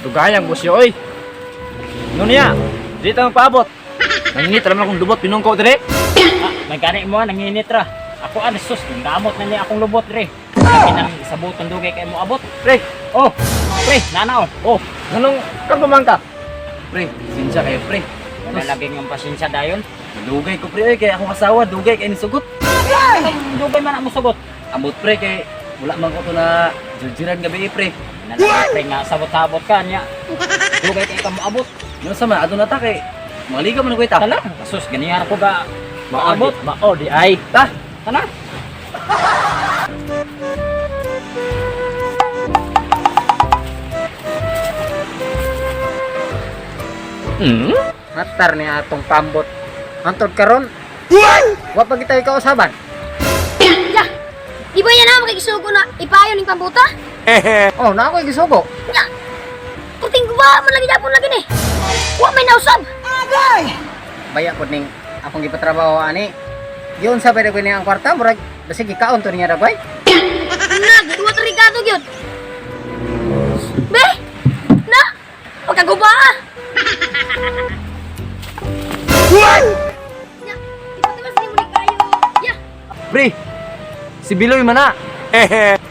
Dugayang busyo oy. Ano niya? Di ta magpaabot. Nanginit raman akong lubot pinungko dire. Ah, may gani mo nanginit ra. Ako ano sus, damot na niya akong lubot re. Lagi nang sabuton dugay kay mo abot. Pre, Oh, pre, nana oh. oh, nganong kan pa man ka? Pre, sinsya kayo pre. Wala lagi ng pasensya dayon. Dugay ko pre oy kay akong asawa dugay kay ni sugot. Dugay man ang musugot. Amot pre kay wala man ko to na jiljiran gabi eh, pre. Nalagi pre nga sabot-sabot ka niya. Dugay kay ka mo abot. Ano sa man adto na ta kay maliga man ko ita. Tala, sus ganihar ko ga maabot. Mao di ay. Ta. Tala. Hmm? Matar ni atong pambot. Hantod karon. Wa pa kita ikausaban. Ya, di ba yan na makikisugo na ipayo ning pambuta? Oh, na ako gisugo. Ya, kurting guba man lagi japon lagi ni. Wa may nausab. Baya pud ning akong gipatrabaho ani. Giun sa pwede ko ni ang kwarta murag basig gikaon to niya dagway. Na, giduwa to rigado gyud. Be! Na! Pagkaguba ah! Ya, ipatimas ni mo ni kayo. Ya, Pre. Si Biloy man na.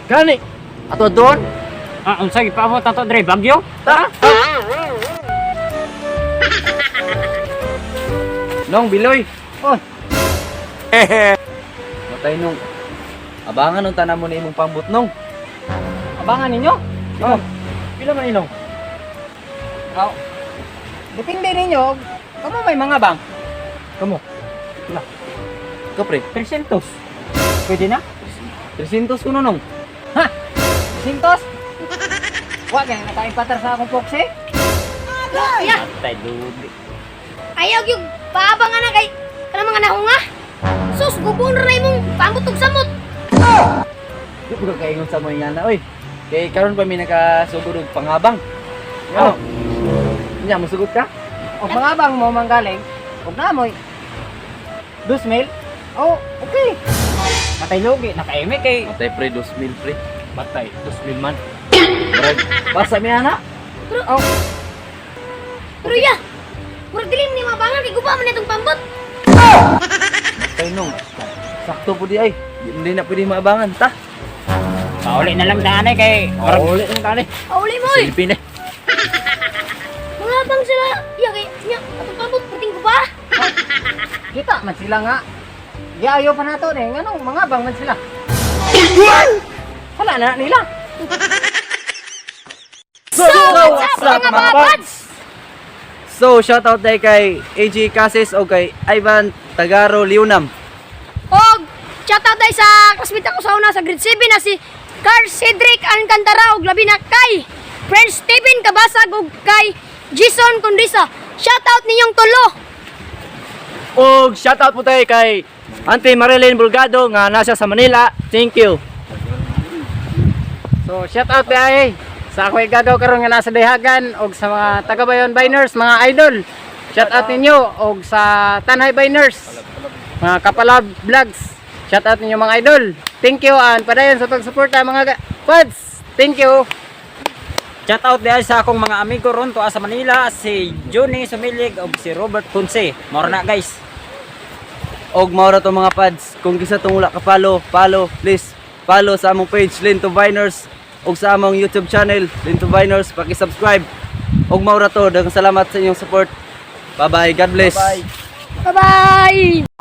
Gani. Ato doon. Ah, unsa gipaabot ato dre Bagyo? Ta. Nong Biloy. Oh, Matay nung. Abangan nung tanan mo na imong pambot nong. abangan ninyo. Oh. Pila man inong? Oh. Depende ninyo. Kamo may mga bang. Kamo. Pila. Ko pre. 300. Pwede na? 300 kuno nong. Ha? Sintos? Wa kay nakaipatar sa akong poksi. ya. Atay dugi. Ayaw gyud paabangan na kay kanang mga nahunga. Sus, gubon ra imong pambot ug samot. Di ko kaingon sa mga ngana oy. Kay karon pa mi nakasugod og pangabang. Oh. Ano? Nya mosugot ka? Og mga bang mo manggaling, og namoy. 2,000. Oh, okay. Matay lugi, nakaime kay Matay pre 2,000 pre. Matay 2,000 man. Murag basa mi ana. Oh, Pero ya, murag dili mo ni mabangan kay guba man itong pambot. Matay nong. Sakto po di ay. Hindi na pwede maabangan ta. Pauli na lang daan eh kay Uli na tani. Pauli mo oy. Silipin eh. Mga bang sila, ya kay nya atong pambot perting guba. kita man sila nga. Giayo pa nato ni nganong mga bang man sila. Wala na nila. So, what's up, mga buds? So, shoutout tayo kay AJ Cases o kay Ivan Tagaro Leonam. Og shoutout day sa classmate ako sa una sa grade 7 na si Carl Cedric Alcantara og labi na kay Prince Stephen Kabasag ug kay Jason Condrisa. Shoutout ninyong tulo. Og shoutout po tayo kay Auntie Marilyn Bulgado nga nasa sa Manila. Thank you. So shout out ay sa ako'y gagaw karon nga nasa Dayhagan og sa mga taga-Bayon Biners, mga idol. Shout out ninyo og sa Tanhay Biners, mga Kapalab Vlogs. Shout out ninyo mga idol. Thank you and padayon sa pagsuporta mga pads. Thank you. Shout out diay sa akong mga amigo ron tuwa sa Manila, si Johnny Sumilig ug si Robert Ponce. Moro na guys. Og mao ra to mga pads. Kung kisa tong wala ka follow, follow please. Follow sa among page Linto Viners og sa among YouTube channel Linto Viners, paki-subscribe. Og mao ra to, daghang salamat sa inyong support. Bye bye. God bless. Bye-bye.